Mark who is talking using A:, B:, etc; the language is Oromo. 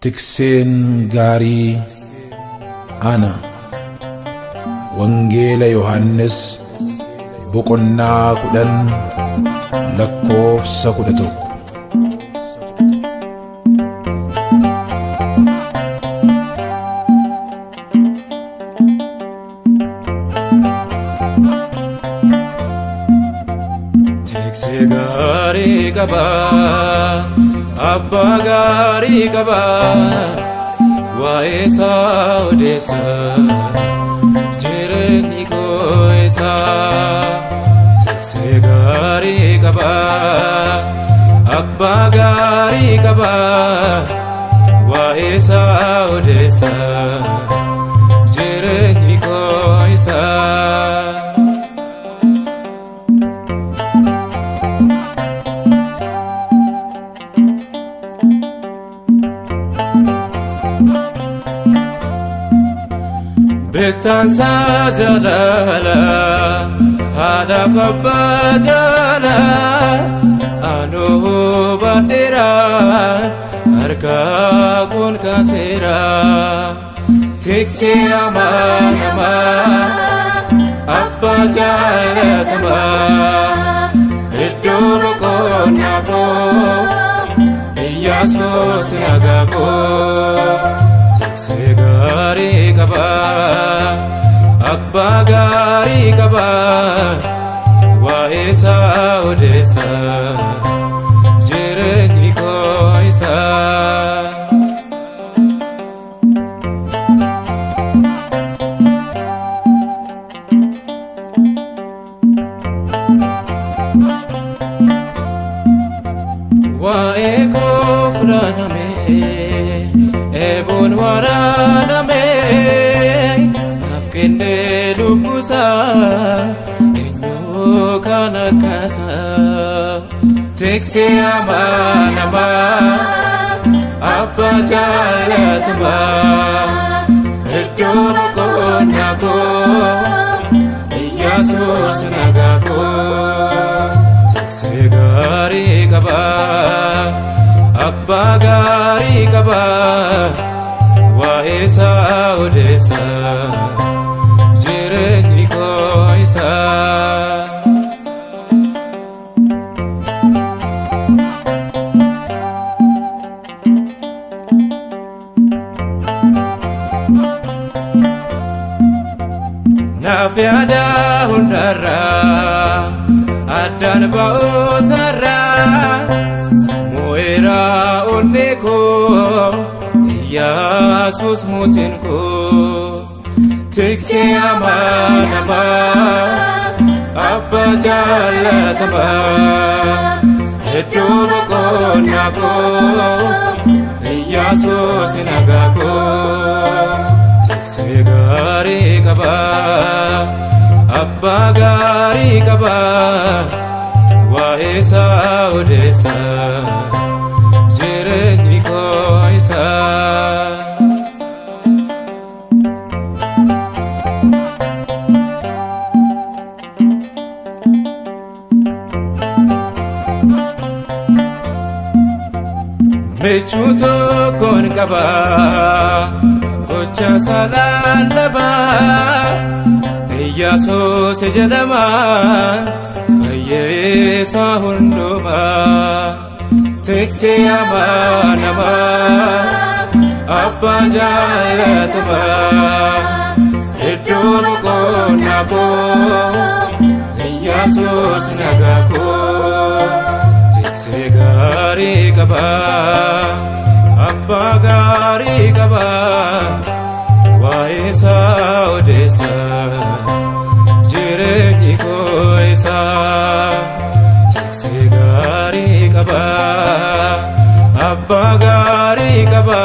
A: Tikseen gaarii ana. Wangeela Yohannis boqonnaa 10 lakkoofsa 11.
B: Tiksee gaarii qaba, abbaa gaarii qaba, waa'ee isaa odeessa, jireenyi koo isaa. Tiksee gaarii qaba, abbaa gaarii qaba, waa'ee isaa odeessa, jireenyi koo isaa. Bittaan jaalala haadhaaf abbaa jaala anuu baadheera harka kun kaaseera. Tiksee amanamaa abbaa jaalatamaa iddoo boqonnaa koo Iyyaasuus nagaa koo. Tiksee gaarii qaba, abbaa gaarii qaba, waa'ee isaa odeessa, jireenyi koo isaa. Waa'ee koo fudhatame, eeboon waraaname, naaf kennee lubbusaa, eenyu kan akkasaa. Tiksee amanamaa, abbaa jaalatamaa, iddoo boqonnaa koo, Iyyaasuus nagaa koo. Tiksee gaarii qaba, abbaa gaarii qaba, waa'ee isaa odeessa, jireenyi koo isaa. Naaf yaada hundarraa addaan ba'uusarraa mo'eera onnee koo Iyyaasuus mootiin koo. Tiksee amanamaa abbaa jaalatamaa iddoo boqonnaa koo Iyyaasuus nagaa koo. Tiksee gaarii qaba, abbaa gaarii qaba, waa'ee isaa odeessa, jireenyi koo isaa. Michuu tokkoon qaba, gocha isaa lallabaa, Iyyaasuus jedhama, fayyisaa hundumaa. Tiksee amanamaa, abbaa jaalatamaa, iddoo boqonnaa koo, Iyyaasuus nagaa koo. Tiksee gaarii qaba, abbaa gaarii qaba, waa'ee isaa odeessa, jireenyi koo isaa. Tiksee gaarii qaba, abbaa gaarii qaba,